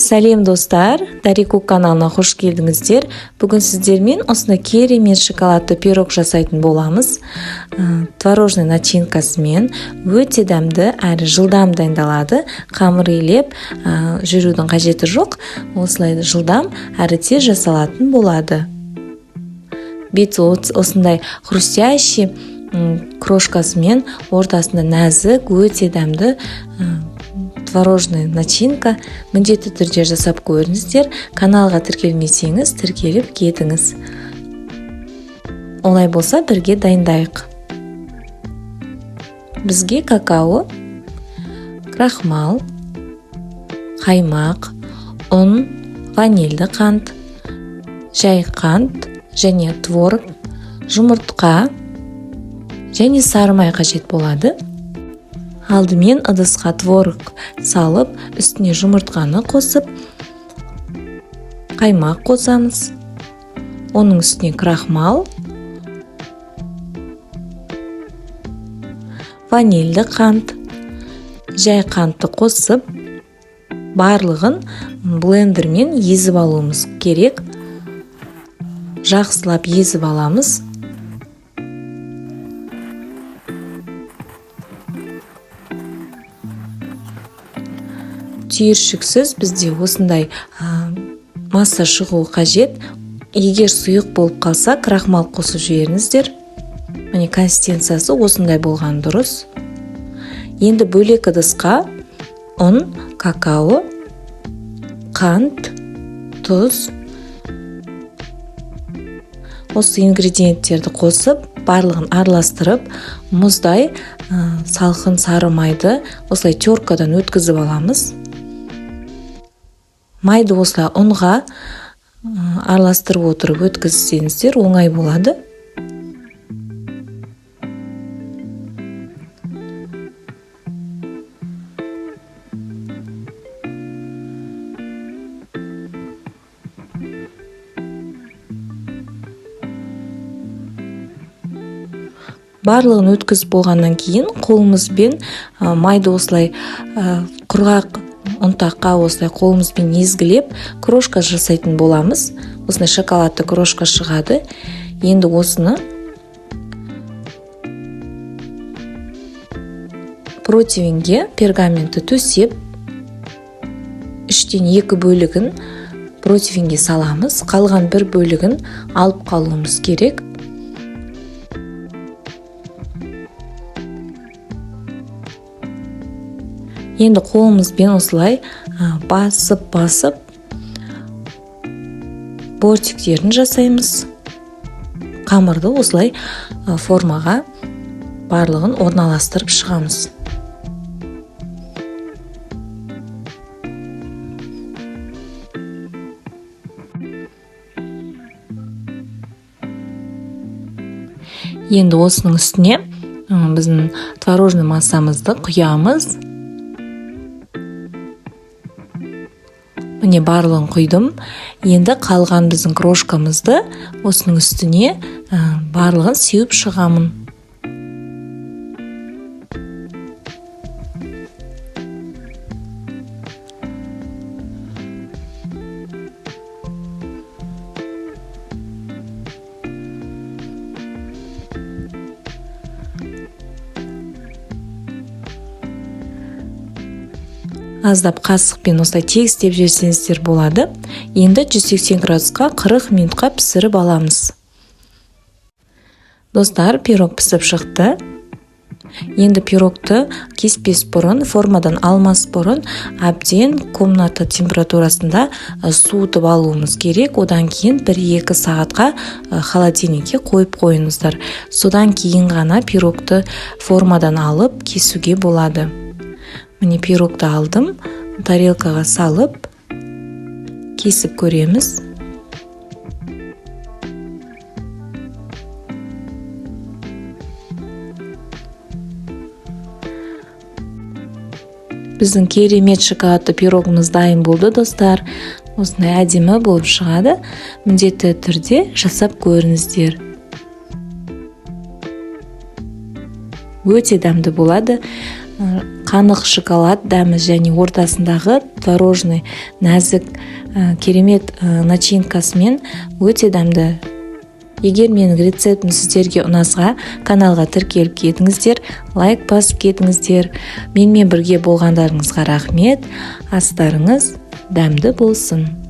Сәлем, достар! Дарику каналына қош келдіңіздер. Бүгін сіздермен осындай керемет шоколадты пирог жасайтын боламыз. Творожный начинкасымен өте дәмді әрі жылдам дайындалады. Қамыр илеп жүрудің қажеті жоқ, осылай жылдам әрі тез жасалатын болады. Беті осындай хрустящий крошкасымен, ортасында нәзік, өте дәмді творожный начинка. Міндетті түрде жасап көріңіздер. Каналға тіркелмесеңіз, тіркеліп кетіңіз. Олай болса, бірге дайындайық. Бізге какао, крахмал, қаймақ, ұн, ванильді қант, жай қант және творог, жұмыртқа және сары май қажет болады. Алдымен ыдысқа творог салып, үстіне жұмыртқаны қосып, қаймақ қосамыз, оның үстіне крахмал, ванильді қант, жай қантты қосып, барлығын блендермен езіп алуымыз керек. Жақсылап езіп аламыз. Түйіршіксіз бізде осындай масса шығуы қажет. Егер сұйық болып қалса, крахмал қосып жіберіңіздер. Міне, консистенциясы осындай болған дұрыс. Енді бөлек ыдысқа ұн, какао, қант, тұз, осы ингредиенттерді қосып, барлығын араластырып, мұздай салқын сары майды осылай теркадан өткізіп аламыз. Майды осылай ұнға араластырып отырып өткізсеңіздер, оңай болады. Барлығын өткізіп болғаннан кейін қолымызбен майды осылай құрғақ ұнтаққа осылай қолымызбен езгілеп, крошка жасайтын боламыз. Осындай шоколадты крошка шығады. Енді осыны противеньге пергаментті төсеп, үштен екі бөлігін противеньге саламыз, қалған бір бөлігін алып қалуымыз керек. Енді қолымызбен осылай басып басып бортиктерін жасаймыз. Қамырды осылай формаға барлығын орналастырып шығамыз. Енді осының үстіне біздің творожный массамызды құямыз. Міне, барлығын құйдым. Енді қалған біздің крошкамызды осының үстіне барлығын сеуіп шығамын. Аздап қасықпен осылай тегістеп жіберсеңіздер болады. Енді 180 градусқа 40 минутқа пісіріп аламыз. Достар, пирог пісіп шықты. Енді пирогты кеспес бұрын, формадан алмас бұрын әбден комната температурасында суытып алуымыз керек. Одан кейін 1-2 сағатқа холодильникке қойып қойыңыздар. Содан кейін ғана пирогты формадан алып кесуге болады. Міне, пирогты алдым, тарелкаға салып кесіп көреміз. Біздің керемет шоколадты пирогымыз дайын болды, достар. Осындай әдемі болып шығады. Міндетті түрде жасап көріңіздер, өте дәмді болады. Қанық шоколад дәмі және ортасындағы творожный нәзік, керемет начинкасымен өте дәмді. Егер менің рецептім сіздерге ұнаса, каналға тіркеліп кетіңіздер, лайк басып кетіңіздер. Менімен бірге болғандарыңызға рахмет. Астарыңыз дәмді болсын!